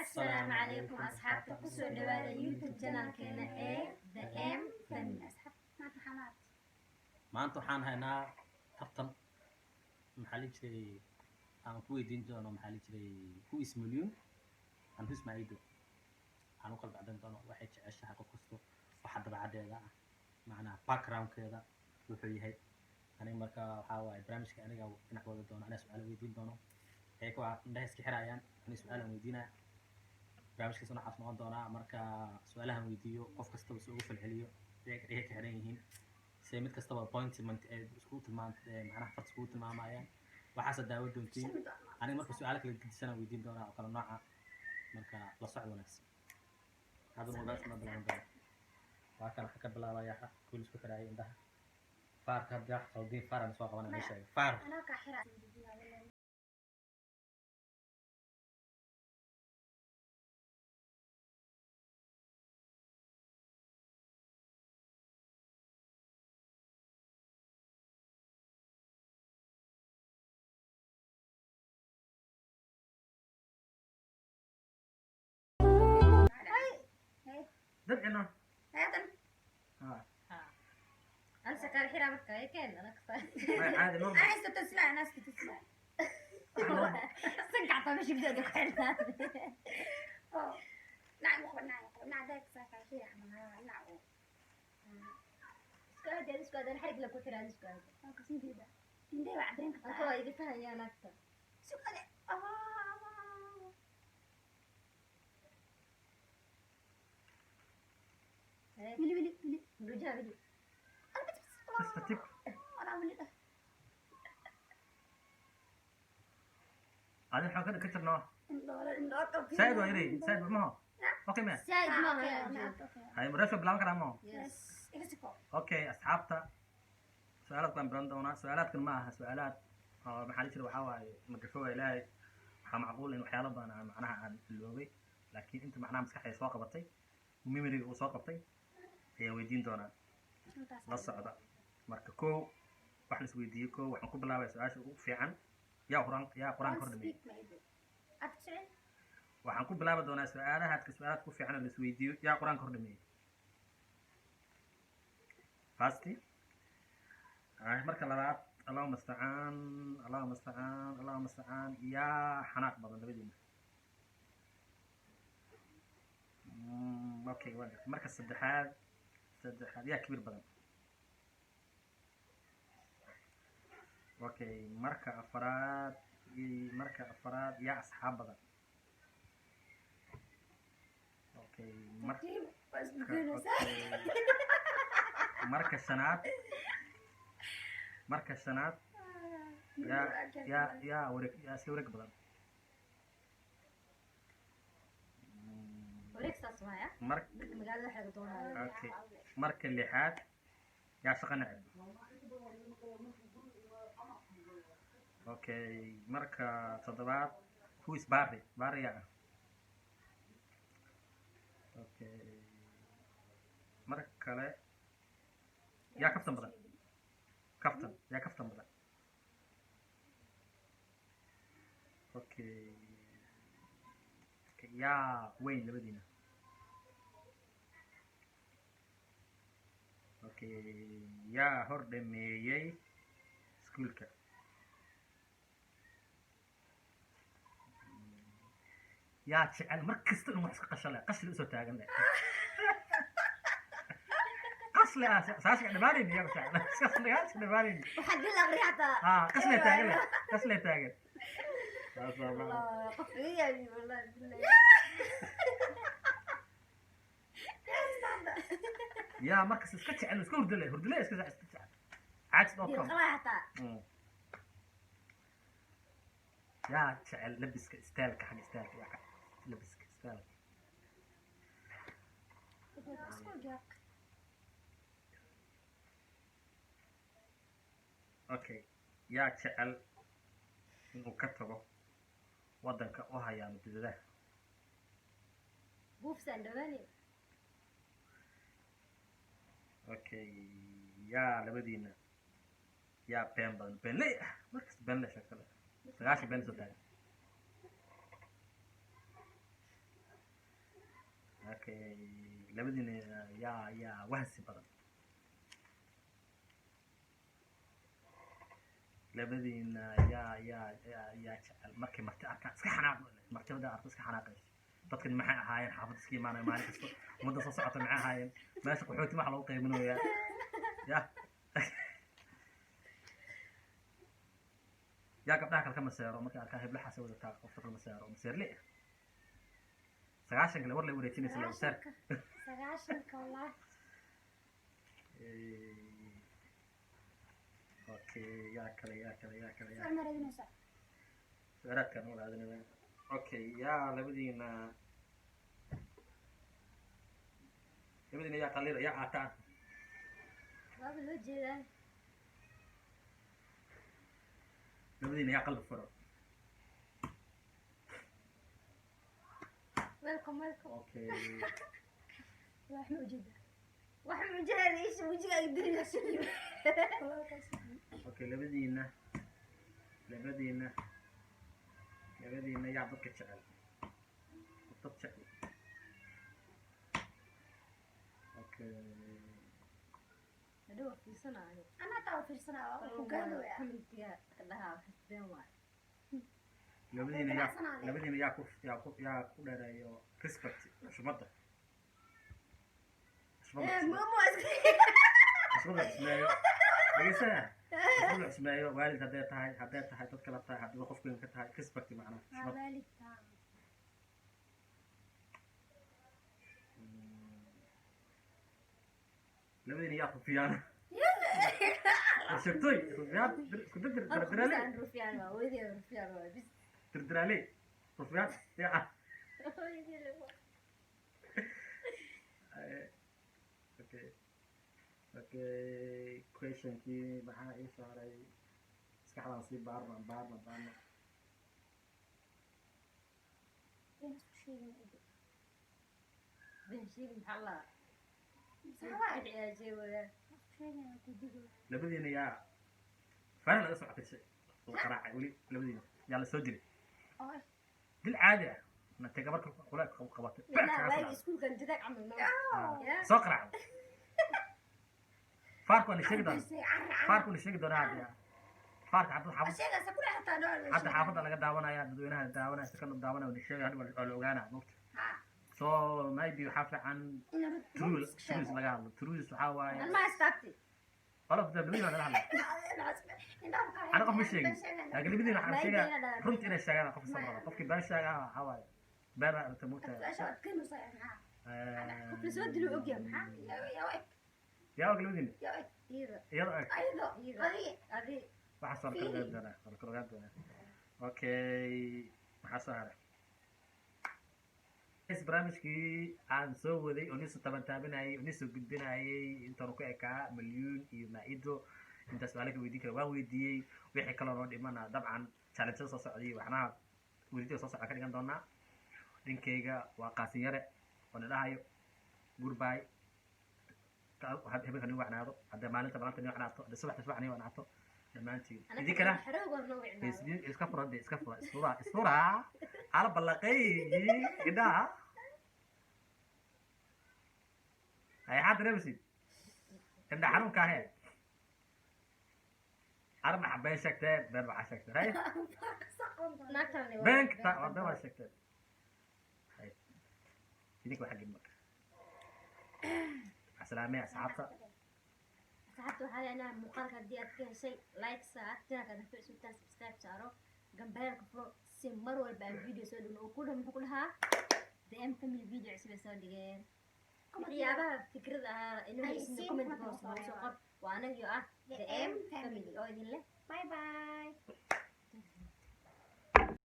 Asalaamu calaykum asxaabta, kusoo dhawaada YouTube channelkeena ee The M Family. Asxaab, maanta maxaa maaragtay? Maanta waxaan haynaa tartan, maxaa la jiray, aan ku weydiin doono, maxaa la jiray, who is Malyuun and who is Maido. Waxaan u kala bacdan doono waxay jeceshahay qof kasto, waxa dabeecaddeeda ah, macnaha backgroundkeeda wuxuu yahay. Aniga marka waxaa waaye barnaamijka aniga dhinac wada doono, aniga su-aal weydiin doono, ayaga waa indhaha iska xirayaan, aniga su-aalan weydiinaya. Barnaamijkaas noocaas noqon doonaa. Marka su-aalahan weydiiyo, qof kastaba si ugu falceliyo, iyaga ka xiran yihiin, se mid kastaba pointment ay iskugu tilmaam, macnaha farta iskugu tilmaamayaan, waxaase daawo doontiin. Aniga marka su-aalo kala gedisanaan weydiin doonaa oo kala nooca. Marka la socod wanaagsan. Haddana wadaasha ma bilaaban doona. Waa kan, waxaa ka bilaabaya kuwi isku xiraayay indhaha. Faarka haddii wax qaldiin, faaraan soo qabanaya, ma sheegay faar. Anaa kaa xiraa. Dabcina. Hadan. Ha. Ansa kala xiraa marka ay keen anaka. May, caadi normal. Ana iska tasla, ana iska tasla. Sanka xataa meesha bidada ku xirnaa. Oh. Nac muqba, nac muqba, nac daak saa kaa xiraa xamal, nac. Isku aad, isku aad, xarig la ku xiraa, isku aad. Waa kasii jeeda. Indhaha waa caddayn kartaa. Anka waa iga fahaya naagta. Sugade. Ah. Wili wili wili. Mrujaha wili. Ana bas bas. Bas tartiib. Ana wili dhah. Adi waxaan ka jirnaa. Indhoole indhoo qabti. Saaid waa yaray, saaid maho. Okay, ma Saaid Ah, ma okay, aha. okay. hay mareesha bilaaban karaa maho. Yes. Iga siko. Okay asxaabta, su-aalaad baan baran doonaa. Su-aalaadkan ma aha su-aalaad oo, maxaa la jira, waxaa waaye magafo waa ilaahay. Waxaa macquul in waxyaalo badan aan macnaha aan iloobay, laakiin inta macnaha maskaxdayda soo qabatay, memoryga uu soo qabtay, ayaan weydiin doonaa. La socda. Marka kow wax la isweydiiyey, kow waxaan ku bilaabaya su-aasha ugu fiican: yaa qur-aan, yaa qur-aanka hor dhameeyey? Ad jecel. Waxaan ku bilaabi doonaa su-aalahaadka, su-aalaadka ku fiican oo la isweydiiyo: yaa qur-aanka hor dhameeyey? Fasti. Marka labaad, allahuma astacaan, allahuma astacaan, allahuma astacaan, yaa xanaaq badan labadiina? Okay, waa gartay. Marka saddexaad, yaa kibir badan? Okay, marka afaraad, yaa asxaab badan? Okay, marka Tartiib. Waa isbugeynaysaa. Okay. Marka shanaad, yaa wareeg, yaa iska wareeg badan? Wareeg saas waaya. Marka magaalada waxa laga doonayo. Okay, marka lixaad, yaa shaqo neceb? Okay, marka toddobaad, who is barry? Barry yaa ah? Okay, marka kale, yaa kaftan badan? Kaftan, yaa kaftan badan? Okay, yaa weyn labadiina? Okay, yaa hor dhameeyey iskuulka? Yaa jecel mar kasta inuu wax iska qashale, qashli usoo taagan leh, qasle ah, saasha dhamaanayni? Yaa jecel saasha dhamaanayni? Waxaa dil aqri xataa. Ah, qasle taagan leh, qasle taagan. Saas waa macna. Allah, qof iga yaabi, wallahi billahi. Yaa markas iska jecel iska hurdale, hurdale iska jecel, caajis.com? Dil qabaa xataa. Yaa jecel labiska, styleka, xagga styleka, yaa labiska, styleka? Isku jawaab. Okay, yaa jecel inuu ka tago waddanka u hayaamo dibadaha? Buufsaan dhawaanay. Okay, yaa labadiina yaa been badan, beenley ah, markasta beenley sheegta leh, sagaashan been soo taagan? Okay, labadiina yaa wahsi badan? Labadiina yaa jecel markay marti arkaan iska xanaaq, martibada arko iska xanaaqayso? Dadkan maxay ahaayeen? Xaafadda iska imaanaya maalin kasta, ummadda soo socota maxay ahaayeen? Meesha qaxooti waxa lagu qaybinayaa ya yaa gabdhaha kale ka maseero markay arkaan heblahaas wadataa, qofta kale maseero, maseerle ah, 90 kale war lay wareejinaysa la maseer. 90-ka wallahi. Okay, yaa kale, yaa kale, yaa kale, yaa Su'aal ma raadinaysaa? Su'aalaadkaan u raadinaya. Okay, yaa labadiina yaa qaliila, yaa caataan? Waaba loo jeedaa. Labadiina yaa qalbi furo? Welcome, welcome. Okay. Wax ma ujeedaa? Wax mujeeda isha wejigaaga diriga sugiba. Okay, labadiina yaa dadka jecel, dad jecel? Okay. Hadhow waa fiirsanaayo. Anaa taa u fiirsanaa, waa ku gaadooya. Commentiga ka dhahaa xisbeen waay. Labadiina yaa ku dheereeyo respect, xushmadda, xushmadda? Momo. Xushmada xusmeeyo, dhegeysana, xushmada xusmeeyo waalid hadday tahay dad kala tahay, haddii qof weyn ka tahay, respect macnaha Waa xushmad. Waalidka. Labadiina yaa rufiyaan? Sheegtoy rufiyaan, isku dirdir, dardaraale. Rufyaan waa hooyadii, rufyaan waa bis. Dardaraale, rufiyaan yaa? Hooyadii lagu. Okay, questionkii maxaa ii saaray? Maskaxdaan sii baarna, baarna, baarna. Been isku sheegin, ido. Been sheegin maxaa la Sax waay. wixii aa sheegaya. Isku sheegin waa ku digoya. Labadiina yaa fara laga soo cakisay oo qaraacay weli? Labadiina yaa la soo dilay? Oo Dil caadi ah natay, gabar kula qabatay. Ilaa waagi iskuulkan jidaag camal ma yaa. Soo qaraacday. Faarku waa la sheegi doonaa. Carra, carra. Faarku la sheegi doonaa hadda. Faarka hadda xaafad Sheegaysa ku dhex hataa dhowr. Hadda xaafadda laga daawanaya, dadweynaha daawanaya, si kala daawanaya, waa la sheegaya hadda, waa la ogaanaya mogta. Ha. So maybe waxaa fiican In truth laga hadlo. Truth waxaa waaye Anmaa istaagtay. All of them, labadiina laga hadla. Ana qof ma sheegin, laakiin labadiina waxaan sheegaa runta inay sheegaan. Qof sabra, qofkii been sheegaa waxaa waaye been inta mogta. Qof lasoo dilo ogyahay maxaa? Yaa og labadiina? Iyada. Iyada og. Iyada adi. Waxaas waa la kala ogaan doonaa, waa la kala ogaan doonaa. Okay, maxaa soo haray? Barnaamijkii aan soo waday oo nisoo tabantaabinayay oo nisoo gudbinayay intaanu ku ekaa. Malyuun iyo Maa'ido intaas su'aalo ka weydiin kara waan weydiiyey. Wixii kaloo noo dhimana dabcan challenge soo socday, waxnaha weydiinta soo socda ka dhigan doonaa. Dhinkayga waa Qaasin Yare oo nidhahayo goodbye. Habeenka nii wacnaado, hadda maalinta maanta nii wacnaato, hadda subaxda subax nii wacnaato dhammaantiin idinkana. Xaroog war noo wicnaado. Facebook iska fura de, iska fura, isfura, isfura ala ballaqay indhaha ay xaad dareemaysid indha xanuunka ahee. Arbaxa been sheegteen, been waxaa sheegteen hay. Naagtan. Been kata waa been waa sheegteen hay. Idinka waxaa gelin marka asalaamee asxaabta. Asxaabta waxaa leenahay muuqaalka haddii aad ka heshay like saar, channelka haddaad ku cusubtahay subscribe saaro, gambareelka furo si mar walba aan video soo dhigno oo ku dhan muxuu ku dhahaa The M Family video cusub ay soo dhigeen. Waxyaabaha fikrad ahaa inuu Ay, haysin siin comment comment hoos noogu soo hoos qor. Waa anagio ah The The M M Family. Family oo idin leh Bye bye.